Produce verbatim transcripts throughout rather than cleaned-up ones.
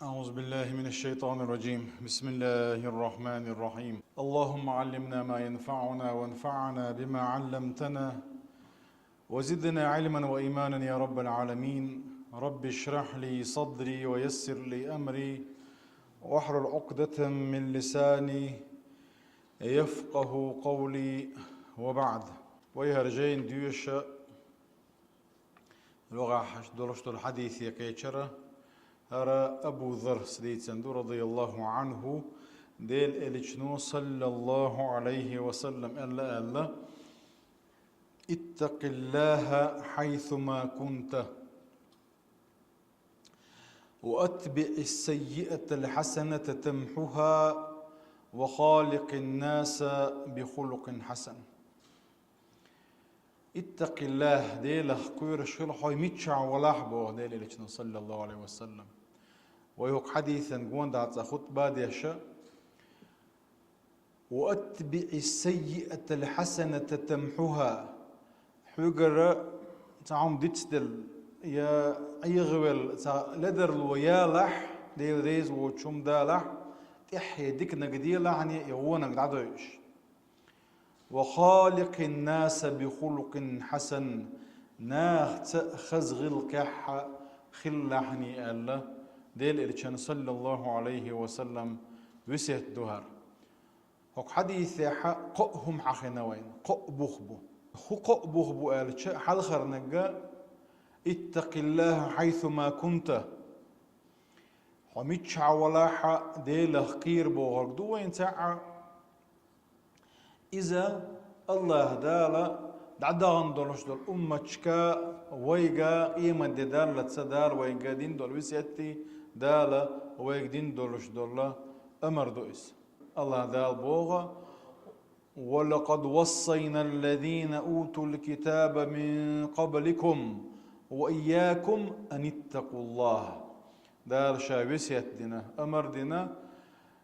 أعوذ بالله من الشيطان الرجيم. بسم الله الرحمن الرحيم. اللهم علمنا ما ينفعنا وانفعنا بما علمتنا وزدنا علما وإيمانا يا رب العالمين. رب اشرح لي صدري ويسر لي أمري واحلل عقدة من لساني يفقه قولي وبعد. Вай хӀара жайна доьшуш лоьхуш долуш долу хьадисе кхечира, хӀара Абу Зарра дийцина ду, радияллаху Ӏанху, Делан Элчано, саллаллаху Ӏалайхи ва саллам, аьлла, аьлла: «اتق الله حيثما كنت، وأتبع السيئة الحسنة تمحها، وخالق الناس بخلق حسن». «اتق الله», Делах кхоьруш хила хьо миччахь валахь, боху Делан Элчано, саллаллаху Ӏалайхи ва саллам. Вай хӀокху хьадисан гонаха цкъа хутба деш: «وأتبع السيئة الحسنة تمحها». Хьоьгара цхьа хӀума дицделла, я Ӏехавелла цхьа ледарло ялахь, Дела реза воцуш хӀума далахь, тӀаьххье диканиг делахь, и вониг дӀадойуш. «وخالق الناس بخلق حسن», нахаца хаза гӀиллакхехь хилалахь, аьлла, Делан Элчан, саллаллаху Ӏалайхи ва саллам, весет ду хӀара. ХӀокху хьадисехь кхоъ хӀума хьахийна вайна, кхоъ бух бу. ХӀун кхоъ бух бу аьлча, хьалхарниг: «اتق الله حيثما كنت». Хьо миччахь валахь а, Делах кхера бохург ду вайна цхьаъ. Иза АллахӀ Дала дӀадахана долуш долу умматашка, вайга, къематде даллалц Дала вайга дина долу весетти, Дала вайга дина долуш долу амар ду иза. АллахӀ Дала боху: «ولقد وصينا الذين أوتوا الكتاب من قبلكم وإياكم أن اتقوا الله». Дала Ша весет дина, амар дина,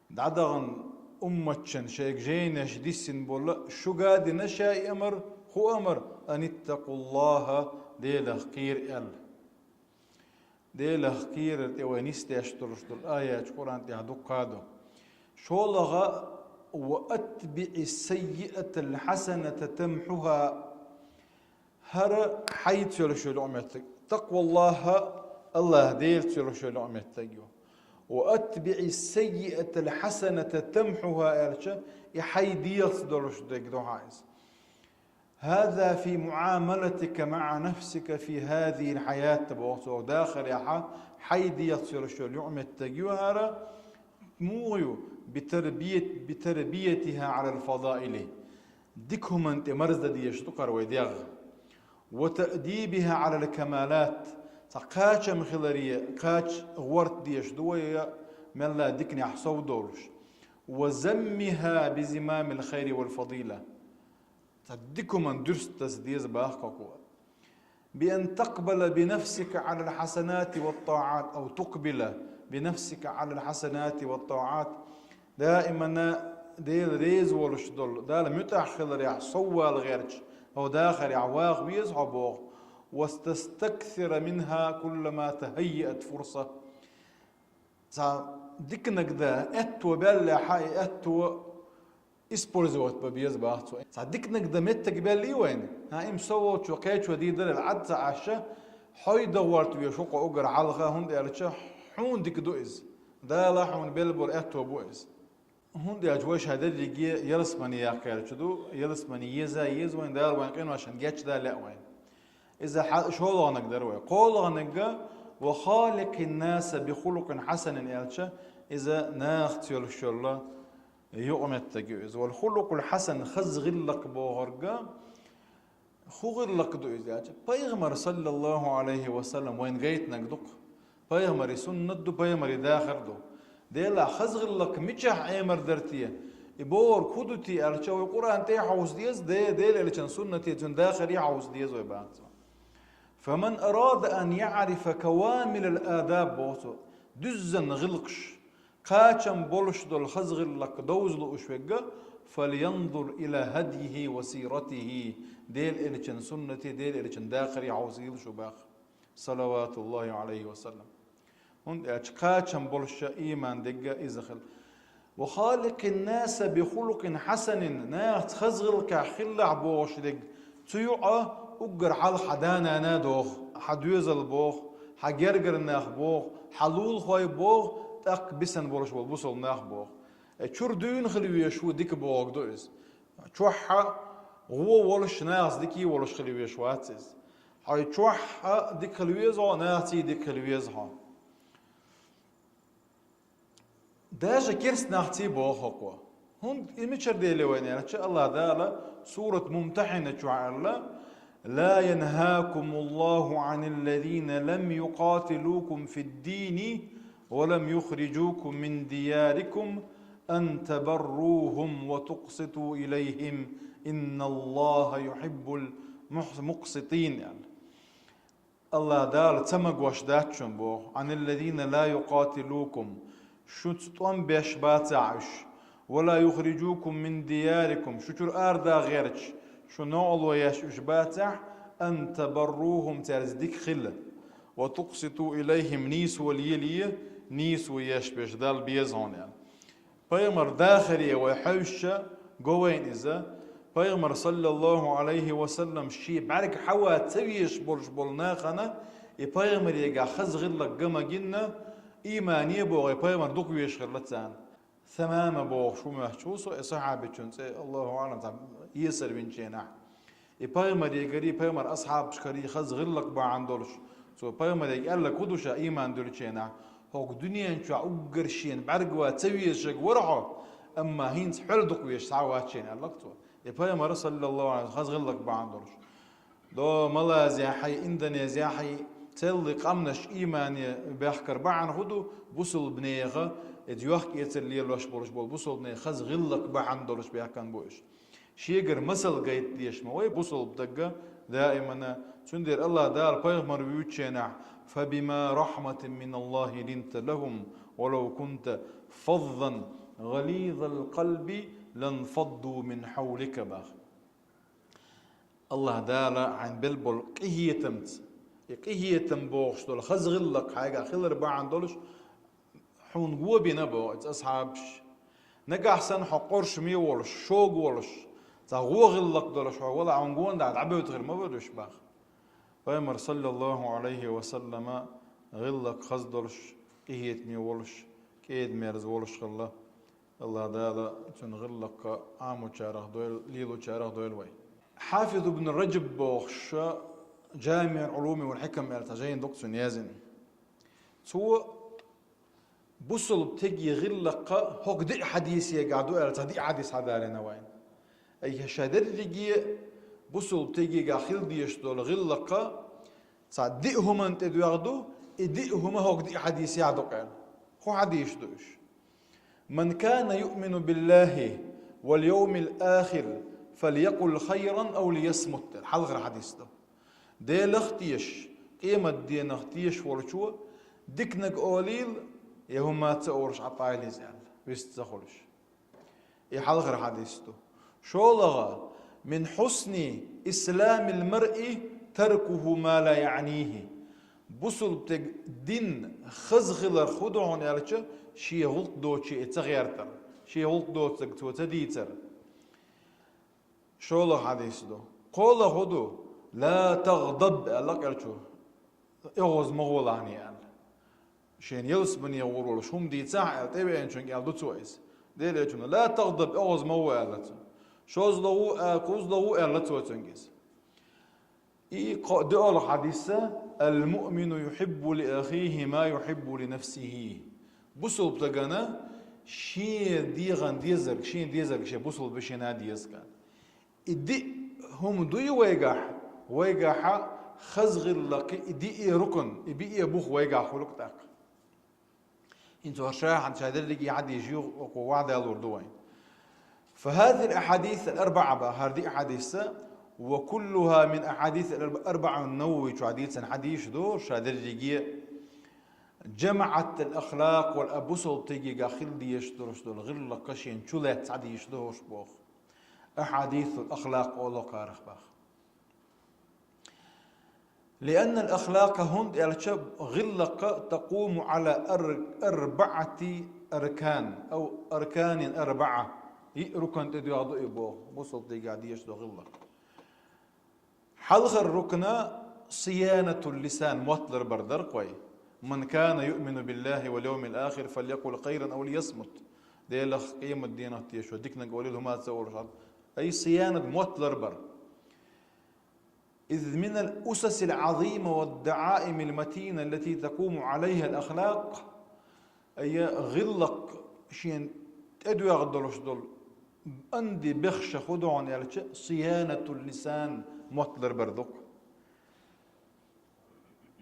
дӀадахана умматашна, шайга жайнаш диссина болу, шуьга а дина Ша и амар, хӀун амар: «أن اتقوا الله», Делах кхера аьлла. Делах кхерар тӀе вай нисдеш долуш долу аяташ Къуръан тӀехь дуккха а ду. ШолгӀа: «وأتبع السيئة الحسنة تمحها». ХӀара хьайца йолуш йолу юкъаметтиг. Такъваллахь, АллахӀ Делаца йолуш йолу юкъаметтиг ю. «وأتبع السيئة الحسنة تمحها» аьлча, и хьай дегӀаца долуш дерг ду хьан иза. «هذا في معاملتك مع نفسك في هذه الحياة», боху цо, дахарехь хьай дегӀаца йолуш йолу юкъаметтиг ю хӀара, муха ю? «بتربية، بتربيتها على الفضائل». Дика хӀуманна тӀе марздан дезаш ду кхара вай дегӀ. «وتأديبها على الكمالات». Цхьа кхачам хиларе, кхача гӀорта дезаш ду вай, мелла диканехь сов долуш. «وزمها بزمام الخير والفضيلة». Цхьа дика хӀуманна дуьрста таса деза боху кхо. «بأن تقبل بنفسك على الحسنات والطاعات», أو «تقبل بنفسك على الحسنات والطاعات». Даимана Дела реза волуш долу, Далла муьтӀахь хиларехь соввала гӀерташ, хьо дахарехь ваха веза хьо боху. «وتستكثر منها كلما تهيأت فرصة». Цхьа диканиг дан аьтто баьллехь, и аьтто использовать бан беза боху цо. Цхьа диканиг дан меттиг баьллий вайна? ХӀан, им со волчо кхечо дийр дара аьлла, Ӏад ца Ӏаш, хьо и дан гӀорта везаш ву кхо уггар хьалха, хӀунда аьлча хьуна дика ду иза. Дала хьуна белла болу аьтто бу иза. ХӀунда аьлча вай ша дерриге ялсамане яккхаьллачу ду, ялсамане еза а еза вайна, Дала вайн къиношна гечдан лаьа вайна. Иза хьа-, шолгӀаниг дара вай. КхоалгӀаниг: «وخالق الناس بخلق حسن» аьлча, иза нахаца йолуш йолу юкъаметтиг ю иза. «والخلق الحسن», хаза гӀиллакх бохург, хӀун гӀиллакх ду иза аьлча, Пайхамар, саллаллаху Ӏалайхи ва саллам, вайна гайтинарг ду-кх. Пайхамари суннат ду, пайхамари дахар ду. Делахь хаза гӀиллакх мичахь Ӏемар дара те? И бохург хӀун ду те аьлча, вай Къуръан тӀе а хьовса деза, Де-, Делан Элчан суннате, цуьнан дахаре а хьовса деза вай бац. «فمن أراد أن يعرف كوامل الآداب», боху цо, дуьззина гӀиллакхаш, кхачам болуш долу хаза гӀиллакх довза лууш верг, «فلينظر إلى هديه وسيرته», Делан Элчан суннате, Делан Элчан дахаре хьовсийла шу боху. Салаватуллахи Ӏалайхи ва саллам. ХӀунда аьлча кхачам болуш иман дерг иза хила. «وخالق الناس بخلق حسن», нахаца хаза гӀиллакхехь хилалахь бохуш дерг. Цу юкъа уггар хьалха хьан да-нана боху, хьан доьзал боху, хьан гергара нах боху, хьан лулахой боху, тӀаккха бисина болуш болу бусалба нах боху. Э, чуьра дуьйна хила везаш ву дика бохург ду иза. Чохь гӀо волуш, нахаца дика волуш хила везаш вац иза. Хьо чохь дика хила веза хьо, нахаца дика хила веза хьо. Даже керста нахаца боху хӀокхо. ХӀунда и мичара дели вайна аьлча, АллахӀ Дала сурат Мумтахьина чохь аьлла: «لا ينهاكم الله عن الذين لم يقاتلوكم في الدين ولم يخرجوكم من دياركم أن تبروهم وتقسطوا إليهم إن الله يحب المقسطين», аьлла. АллахӀ Дала ца магош дац шуна боху: «عن الذين لا يقاتلوكم», шуьца тӀом беш бацахь уьш, «ولا يخرجوكم من دياركم», шу чуьра арадаха гӀерташ, шу новкъарло еш уьш бацахь, «أن تبروهم», цаьрца дика хила, «وتقسطوا إليهم», нийсо лелае, нийсо еш берш Далла беза хьуна аьлла. Пайхамар дахаре вай хьаьвсича, го вайна иза, Пайхамар, саллаллаху Ӏалайхи ва саллам, шен бӀаьрг хьаван ца везаш болуш болу нахана и пайхамарегахь хаза гӀиллакх ган ма гинна, имане боху, и пайхамар дукха везаш хилла царна. Самама бохуш ву моьттуш ву со, и сахьабичун цӀе, Аллаху аӀлам, цхьа есар винчу хенахь. И пайхамарегарий, пайхамар асхьабашкарий хаза гӀиллакх бахьана долуш, цо пайхамарега аьлларг хӀун ду ша иман дуьллучу хенахь: «ХӀокху дуьнен чохь уггар шена бӀаьрг ван ца везаш верг вара хьо, амма хӀинца хьол дукха везаш схьа а вац шена», аьлларг цо. И пайхамар, саллаллаху Ӏалайхи ва саллам, хаза гӀиллакх бахьана долуш. До Малайзияхьий, Индонезияхьий, целлий къаьмнаш имане баьхкар бахьана хӀун ду, бусалбанеха, иза йохк-эцар лелош болуш болу бусалбанеха хаза гӀиллакх бахьана долуш баьхкан бу уьш. Шегара масал гайта дезаш ма вай бусалба дагга даимана. Цундела Аллах Дала пайхамар вуьйцучу хенахь: «فبما رحمة من الله لنت لهم ولو كنت فظا غليظ القلب لانفضوا من حولك», бах. Аллах Дала хьайн бел болу къинхетамца, и къинхетам бохуш долу хаза гӀиллакх хьайгахь хилар бахьана долуш, хьуна го бина боху иза асхьабаш. Нагахь санна хьо къоршаме волуш, шога волуш, цхьа гӀо гӀиллакх долуш хьо валахь, хьуна гонах дӀабевдда хир ма вара уьш, бах. Пайхамар, саллаллаху Ӏалайхи ва саллама, гӀиллакх хаза долуш, къинхетаме волуш, кӀеда-мерза волуш хилла. Аллах Дала цуьнан гӀиллакхах Ӏамочарах дойла, лелочарах дойла вай. Хьафиз ибн Раджаб бохуш, «Джамиъ улуми вал хьикам» аьлла цхьа жайна ду-кх цуьнан яздина. Цо бусалба стеган гӀиллакх хӀокху диъ хьадисегахь ду аьлла, цхьа диъ хьадис хьадалийна вайна. Айхьа ша дерриге бусалба стегехь хила дезаш долу гӀиллакх цхьа диъ хӀуманна тӀе доьгӀна ду, и диъ хӀума хӀокху диъ хьадисехь ду-кх аьлла. ХӀун хьадисаш ду уьш? «من كان يؤمن بالله واليوم الآخر فليقل خيرا أو ليصمت», аьлла, хьалхара хьадис ду. Делах а тешаш, къематденах а тешаш волчо диканиг олийла, я хӀума ца олуш Ӏа тӀе йилла иза аьлла, вист ца хуьлуш. И хьалхара хьадис ду. ШолгӀа: «من حسن إسلام المرء تركه ما لا يعنيه». Бусалба стеган дин хаза хиларх хӀун ду хьуна аьлча, шен гӀуллакх доцучу и ца гӀертар, шен гӀуллакх доцург цо ца дийцар. ШолгӀа хьадис ду. КхоалгӀа хӀун ду? «لا تغضب», аьлла кӀелчо. ОьгӀаз ма гӀолахьний аьлла. Шена ялсамане гӀур волуш хӀума дийцахь аьлла, тӀевеанчуьнга аьлла ду цо иза. Делан Элчано: «لا تغضب», оьгӀаз ма гӀо аьлла цо. ШолгӀа а, кхоалгӀа а аьлла цо цуьнга иза. И кхо-, доьалгӀа хьадис: «المؤمن يحب لأخيه ما يحب لنفسه». Бусалба стагана шен дегӀан дезарг, шен дезарг шен бусалба вешина деза. И диъ хӀума дуй вайгахь, вайгахьа хаза гӀиллакхи и диъе рукн, и биъе бух вайгахь хуьлу-кх тӀаккха. ХӀинца хӀара ша хьан ша дерриге хьадийша юха оцу ваӀда лур ду вайн. «فهذه الأحاديث الأربعة», бах хӀара диъ хьадис, «وكلها من أحاديث الأربعة», Навави чохь дийцина хьадисаш ду, ша дерриге, «جمعت الأخلاق», вала а бусалба стегехь хила дезаш долуш долу гӀиллакх шена чу лаьцна хьадисаш ду хӀорш боху. «أحاديث الأخلاق» олу кхарах бах. لأن الأخلاق, хӀунда аьлча гӀиллакх تقوم على أر-, أربعة أركان, أو أركان أربعة, йиъ рукн тӀа доагӀа да из боху, бусалба динехь дезаш дола гӀиллакх. Хьалхара рукн صيانة اللسان, мотт ларбар дар-кх вай. من كان يؤمن بالله واليوم الآخر فليقل خيرا أو ليصمت. Делах, къематдийнах тешаш, диканиг олийла, хӀума ца олуш. Ай, صيانة, мотт ларбар. إذ من الأسس العظيمة والدعائم المتينة التي تقوم عليها الأخلاق, ай, гӀиллакх шена тӀедоьгӀна долуш долу анди бехша хӀун ду аьлча, صيانة اللسان, мотт ларбар ду-кх.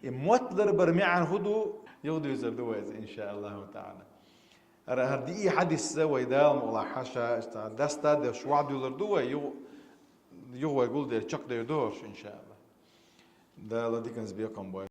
И мотт ларбар маьӀна хӀун ду? Юха дийцар ду вай иза, إن شاء الله تعالى. ХӀара, хӀара диъ хьадис вай Дала мукъ лахь хьаша, иштта даста а деш, ваӀда диллар ду вай, юха, юха вай гулдер чекхдер ду хӀорш, إن شاء الله. Дала диканца бекхам бойла.